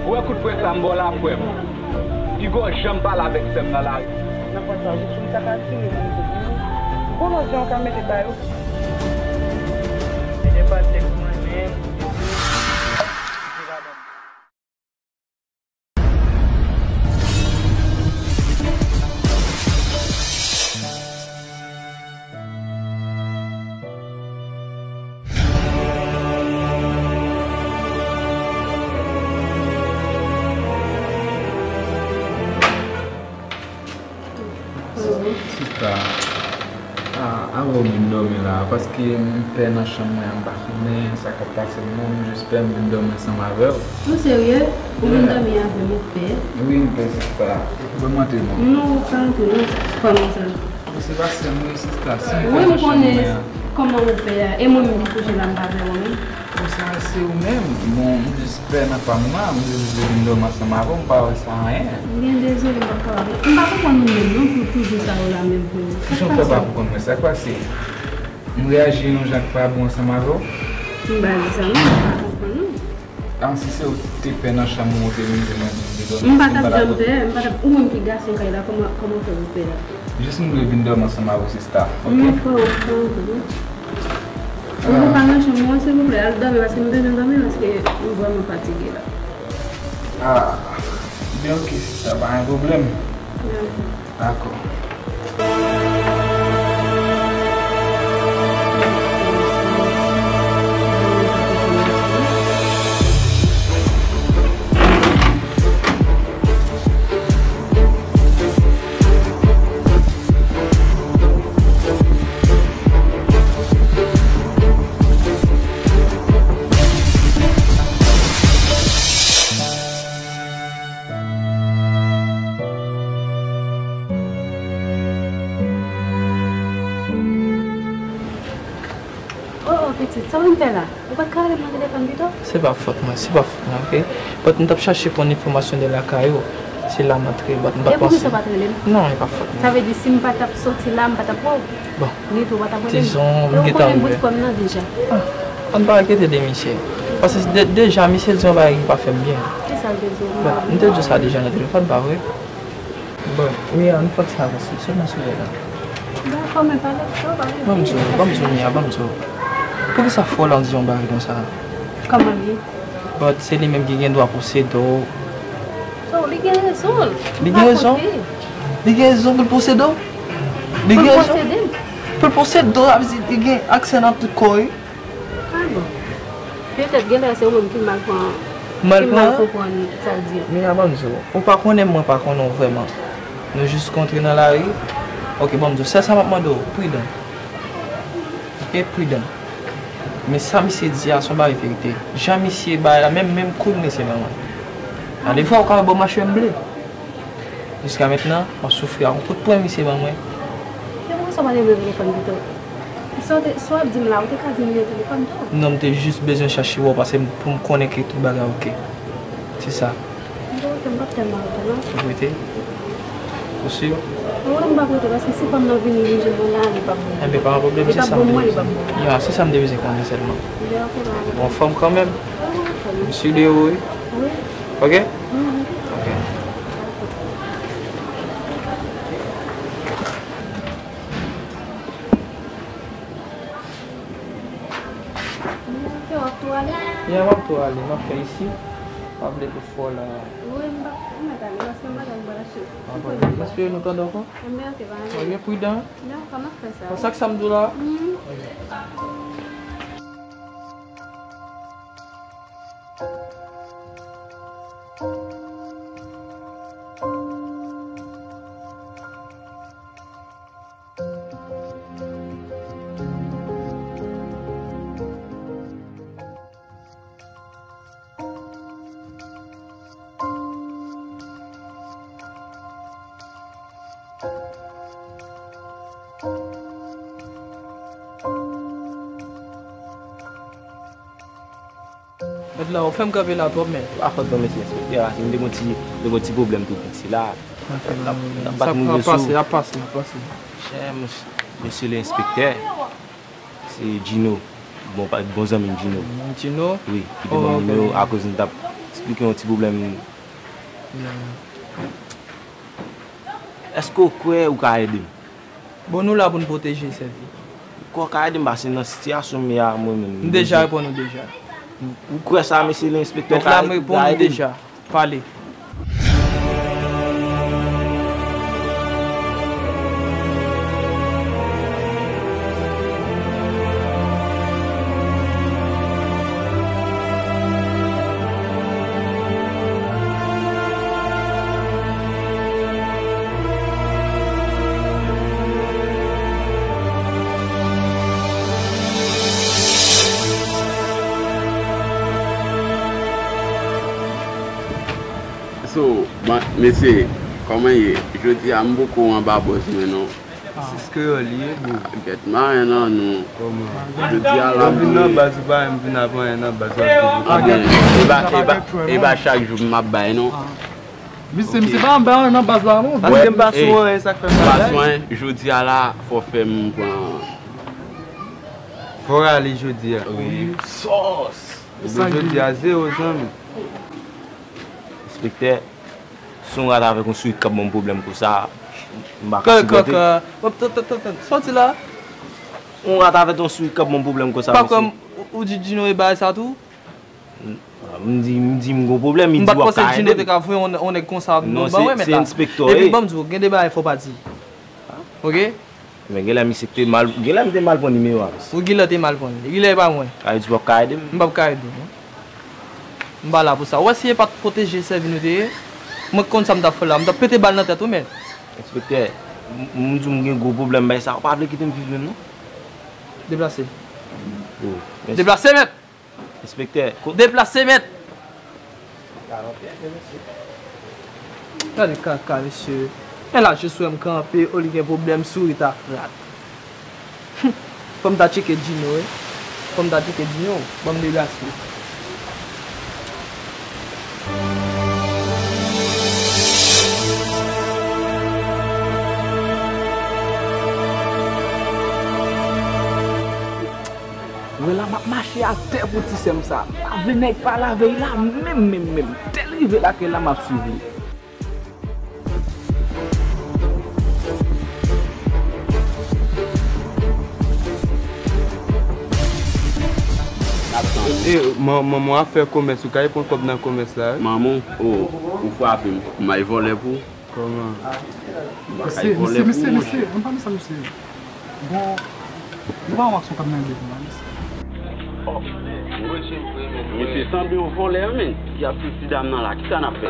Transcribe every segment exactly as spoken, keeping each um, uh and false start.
Ou wè kout pwen sa m ba w la, frè m. Piga w janm pale avèk sè m nan lari. Nan pwen sa, jis yon sa ka tire nan mizik. Bon, lòt jan w ka mete ba yo. Mete pa tèks mwen menm. Sista, a, avan w vin dòmi la, paske m pè nan chanm mwen an, m pa konnen sa k ap pase m nan, m jis pè m vin dòmi ansanm avè w. Ou serye? Ou vin dòmi avè m, ou pè? Wi, m pè, sista. Ban m antre non. Non, ou pa antre non. Kòman sa? Ou se pasyè m wi, sista. Si m pè nan chanm mwen an. Wi, m konnen kòman ou pè a. E mwen menm ki kouche la, m pa pè mwen menm. Konsa se ou menm. Bon, m jis pè nan pa m nan, m jis vle vin dòmi ansanm avè w, m pa wè sa anyen. Byen dezole, m pa kapab. M pa konprann ou menm non pou toujou sa yo la menm pou yo. Kijan w fè pa konprann mwen? Sa k pase? M reyaji yon jan k pa bon ansanm avè w? M pa di sa non, m pa konprann non. A, si se ou te pè nan chanm ou, ou te vin di mwen, di m te dòmi, m pa t ap janm pè, m pa t ap, ou menm ki gason kay la, kòman, kòman fè ou pè a? Jis m vle vin dòmi ansanm avè w, sista, oke? Non, frè, ou pa antre non. Ou pa nan chanm mwen, silvouplè, al dòmi, paske m bezwen dòmi, paske m vrèman fatige la. A, byen, oke, sista, pa gen pwoblèm. Dakò. Oh, oh, pitit, sa w vin fè la? Ou pa t ka rele m nan telefòn pito? Se pa fòt mwen, se pa fòt mwen, oke? But m t ap chache konn enfòmasyon de lakay ou. Se la m antre, but m pa t panse. E poukisa w pa t rele m? Non, e pa fòt mwen. Sa vle di, si m pa t ap soti la, m pa t ap wè w? Bon. Ni tou, w pa t ap rele m. Dizon, m gentan rive. E ou konnen bout frè m nan deja? Ah, ann pa enkyete de misye. Paske de-, deja, misye di yon bagay ki pa fè m byen. Kisa l te di w? Bon, m te di w sa deja nan telefòn, pa vre? Bon, Mia, nou fòk sa avanse, sèlman sou lè la. Dakò, men pale, pale. Ban m di w, ban m di w, Mia, ban m di w. Poukisa frè w la di yon bagay konsa? Kòman li ye? But se li menm ki gen dwa posede w. So, li gen rezon l. Li gen rezon? Li gen rezon pou l posede w? Li gen rezon? Pou l posede m? Pou l posede w, sa vle di li gen aksè nan tout kò w wi. Ah bon. Petèt genlè se ou menm ki mal pran, ki mal konprann sa l di an. Mia, ban m di w, ou pa konnen m, mwen pa konnen w vrèman. Nou jis kontre nan lari. Oke, ban m di w, sèl sa m ap mande w, pridan. Oke, pridan. Men sa misye di a, se yon bagay verite. Jan misye bay la, menm, menm koud misye ban mwen. Nan defwa, ou ka wè bò machwè m ble. Jiska mentnan, m ap soufri ak yon kout pwen misye ban mwen. E poukisa w pa te vle telefòn pito? Sa w te, sa w ap di m la, ou te ka di m nan telefòn tou. Non, m te jis bezwen chache wè w, paske m, pou m konnen ke tout bagay oke. Se sa. Bon, oke, m p ap tèlman rete non. Ou rete? Ou si? Wi, m p ap rete, paske si fanm nan vini, li jwenn mwen la, li p ap bon. Enben, pa gen pwoblèm, se sa m te bezwen. Li p ap bon mwen, li p ap bon. Ya, se sa m te bezwen konnen sèlman. Li oke, pa gen pwoblèm. Ou anfòm kanmenm? Wi, m anfòm. M si de ou, wi. Wi. Oke? Mhm. Oke. Oke, w ap tou ale? Ya, m ap tou ale. M ap fè isi. Pa vle pou fò la. Wi, m pa, m mèt ale, paske m pa gen m pral achte. Pa gen pwoblèm. M espere nou tande ankò. Enben, oke, pa gen. Oke, pridan. Dakò, m ap fè sa. Konsa k sa m di w la? Mhm. Oke. Mèt la, ou fè m kanpe la twòp, men. A fòt non, mesye enspektè a, si m te gon ti, te gon ti pwoblèm tou piti la. N ap, n ap bat moun sou. Ap pase, ap pase, ap pase. Chè, mesye, mesye le enspektè. Se Gino. Bon, pa, bon zanmi m Gino. Gino? Wi, ki te ban m nimewo akoz m t ap Eksplike yon ti pwoblèm. Èske w kwè ou ka ede m? Bon, nou la pou n pwoteje e sèvi. Ou kwè w ka ede m? Paske nan sitiyasyon m ye a, mwen menm, m bezwen. M deja reponn ou deja. Ou kwè sa, mesye lenspektè? Donk la, m reponn ou deja. Pale. So, bon, mesye, kòman ye? Jodi a, m poko anba bòz mwen, non. Sis kreyòl li ye, bro. Gèt, m pa anyen nan nou. Kòman? Jodi a la, m vin nan baz, ou pa wè m vin avè anyen nan baz, w ap di, e ba, e ba, e ba chak jou m ap bay, non. Misye, misye pa anba anyen nan baz la, non. Paske m pa sou anyen, sa k fè m pa bay. M pa sou anyen, jodi a la, fò fè m pran. Fò rale jodi a. Wi. Sòs! Jodi a, zewo, zanmi. Enspektè, si yon rat avèk yon sourit k ap ban m pwoblèm konsa, m pa ka sipòte. Kaka. Hop, tan, tan, tan, tan. Sòti la. Yon rat avèk yon sourit k ap ban m pwoblèm konsa, mesye. Pa kwè m, ou, ou di Djino e bagay sa tou? M di, m di m gon pwoblèm, li di w ap ka ede m. M pa t panse Djino te ka voye yon, yon nèg konsa ban mwen, mèt la. Non, se, se enspektè w ye. Epi ban m di w, gen de bagay fò w pa di. Oke? Men genlè misye te mal, genlè m te mal pran nimewo a, mesye. Ou genlè te mal pran li. Genlè e pa mwen. Sa vle di w p ap ka ede m? M p ap ka ede w, non. M pa la pou sa. Ou wè si e pa t pwoteje sèvi nou te ye, mwen konn sa m t ap fè la. M t ap pete bal nan tèt ou, men. Enspektè, m, m di w m gen gwo pwoblèm bay sa. Ou pa vle kite m viv menm, non? Deplase. Oh, mèsi. Deplase, mèt! Enspektè, ko- Deplase, mèt! Gade kaka, mesye. Men la, jis wè m kanpe, o li gen pwoblèm sourit ak rat. Fò m ta tcheke Djino, wi. Fò m ta tcheke Djino. Ban m deplase. Wè la, m ap mache atè pou ti sè m sa. M pa vle nèg pa lave l la menm, menm, menm. Dè l rive lakay la, m ap swiv li. E, man-, manman w ap fè komès, ou ka pran kòb nan komès la, wi. Manman w, o, ou frape m. M ay vòlè pou ou. Kòman? Mesye, mesye, mesye, mesye, ann pale sa, mesye. Bon, nou pa wè aksyon k ap mennen devan an, mesye. Misye sanble yon vòlè, men. Y ap swiv ti dam nan la. Kisa n ap fè?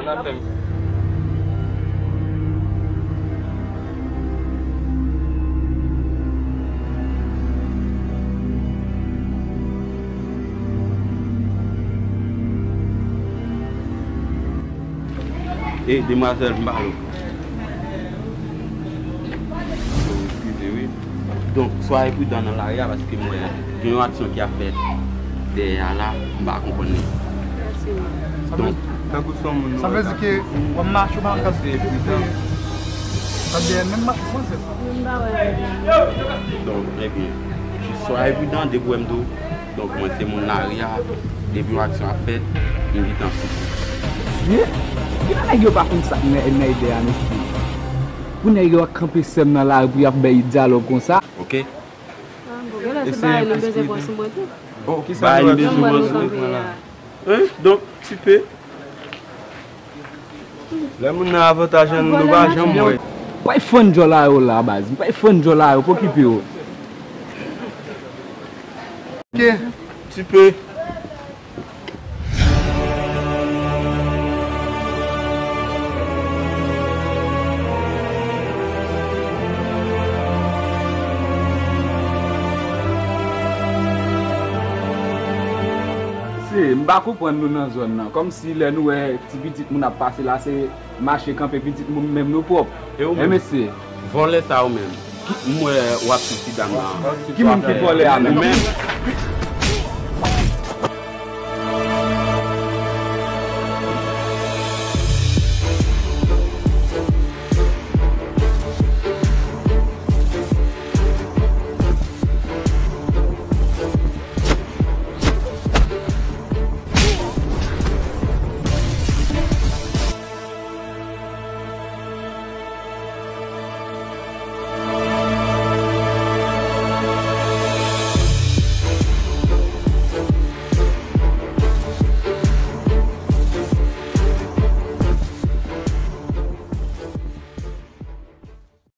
E, demwazèl, m pale w. Eskize, wi. Donk, swaye pridan nan lari a, paske m wè gen yon aksyon ki ap fèt dèyè a la, m pa konprann li. Donk, tankou se yon moun nou wè k ap swiv ou, rete pridan. Donk, ebyen, jis swaye pridan, depi w wè m di w, Donk, mwen se moun lari a, depi yon aksyon ap fèt, m gentan sou kou. Mesye, kilè nèg yo pa konn sa k nan, nan ide a, mesye? Pou nèg yo ap kanpe sè m nan lari pou y ap bay dyalòg konsa? Oke. Ah, bon, genlè se bagay li bezwen pran sou mwen tou. Bon, kisa nou bezwen pran sou mwen la? Hein? Donk, tipe. Lè moun nan avantaj an, nou pa janm wè. M pa fann djòl a yo la, baz. M pa fann djòl a yo, pa okipe yo. Ok. Ti pe. Se, m pa konprann nou nan zòn nan. Kòmsi lè nou wè ti pitit moun ap pase la, se mache kanpe pitit moun, menm nou pwòp. E ou menm? Mesye. Vòlè sa ou menm. Ki, m wè w ap swiv ti dam nan. Ki moun ki vòlè a menm? Ou menm?